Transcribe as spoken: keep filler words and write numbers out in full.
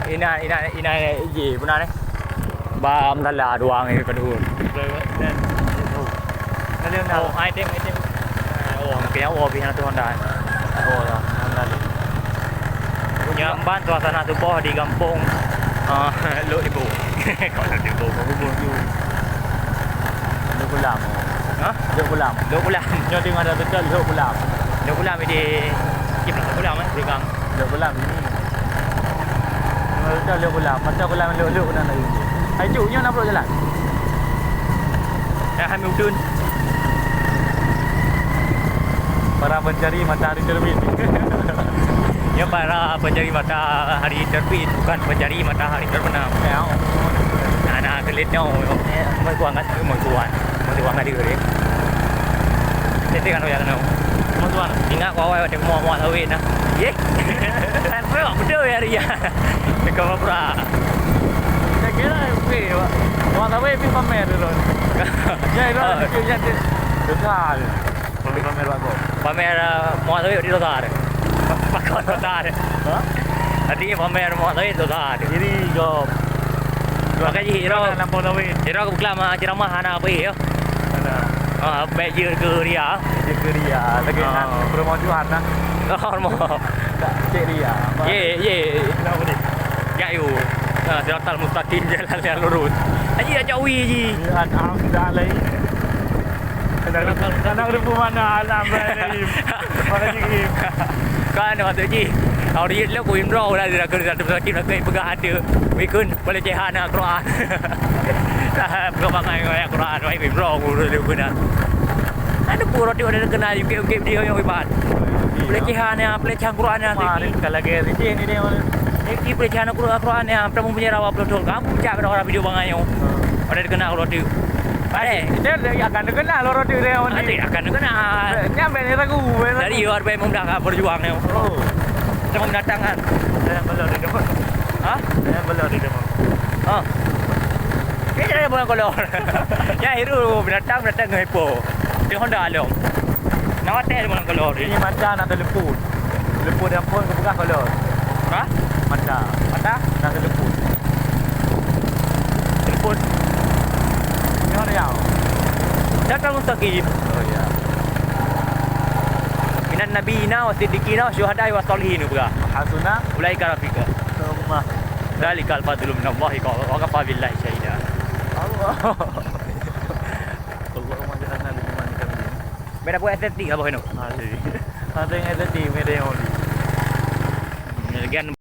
Inan, inan, inan, ye, beuna ni. Ba masalah dua ngi ka duhur. Oh, ai tem, ai tem. Oh, kaya oh bih tu Honda. Oh, ya, Honda ni. Nyan ban suasana suboh di gampông, ah, Lhokseumawe. Kok Lhokseumawe? Lhokseumawe. Lhok Kulam. Hah? Lhok Kulam. Lhok Kulam. Nyoe teungoh ada dekat Lhok Kulam. Lhok Kulam di, di Lhok Kulam, eh, di gang. Lhok Kulam ni. Teungoh dekat Lhok Kulam. Masa Kulam Lhok, Lhok Kulam lagi. Hai, cuk, nyoe na brok jalan. Eh, hai, udun. Para pencari matahari terbit. Ya, para pencari matahari terbit, bukan pencari matahari terbenam. Ya. Nah, nah, kelit nyoe. Eh, mai kuat, mai kuat. Mai kuat tadi, deh. Nanti kan, ya, no. Mai kuat. Ingat kau awal ada mua-mua sawit, nah. Ye. Kan, betul ya, Ria. Kau apa? Saya kira, okey, Wak. Mua sawit, pergi pamer dulu. Ya, itu, Ah. Itu, itu. Betul. Pamer, pamer bak kau. Pamer, eh, mua sawit di dosa deh. Pakon dosa deh. Ha? Tadi pamer mua sawit dosa deh. Jadi, kau. Pakai jih, Iro. Nampak sawit. Iro aku kelam, ah, ceramah anak apa, yo? Mana? Ah, baik je ke Ria. Je ke Ria. Lagi Ah. Nak promo Tuhan, nah. Oh, promo. Tak, cek Ria. Ye, ye. Kenapa ni? Ya, yo. Nah, siratal mustaqim, jalan yang lurus. Haji dah jauhi, Ji. Ya, alhamdulillah. Kadang, kadang rupa mana alam lain. Makanya gini. Kan ada maksud ji. Kalau dia lo ku imrau lah, dia kena satu sakit, sakit pegang ada. Ikut pelecehan Al-Quran. Pegang bangai Al-Quran, baik imrau ku dulu kena. Ada pun roti ada kena ukip-ukip dia yang ibarat. Pelecehan ya, pelecehan Quran ya. Kemarin kalau lagi rezeki ni dia. Ni pelecehan Al-Quran ya, pernah mempunyai rawa pelotol. Kamu cak pada orang video bangai. Ada kena roti. Ada. Dia, dia akan terkenal orang tu dia orang ni. Ada akan terkenal. Nyampe ni lagu. Dari luar baik mudah kat berjuang ni. Oh. Tengok binatang kan. Saya belum ada depan. Ha? Saya belum ada depan. Ha. Dia jadi bukan kolor. Ya, hiru binatang, binatang dengan ipo. Tengok dah along. Nak watèe limong kolor ni. Ini mata nak telepon. Telepon dia pun kebuka kolor. Ha? Mata. Mata? Nak telepon. Telepon. Ini orang yang. Siratal mustaqim. Oh, ya. Minan nabiyina wa siddiqina wa syuhada'i wa sholihin, buka. Hasuna. Ulaika rafiqa. Rumah. Dzalikal fadlu minallahi wa kafa billahi syahida. Allah. Allahumma ja'alna mimman kamilu. Beda buat estetik apa kena? Ha, jadi. Ada yang estetik, beda yang oli. Lagian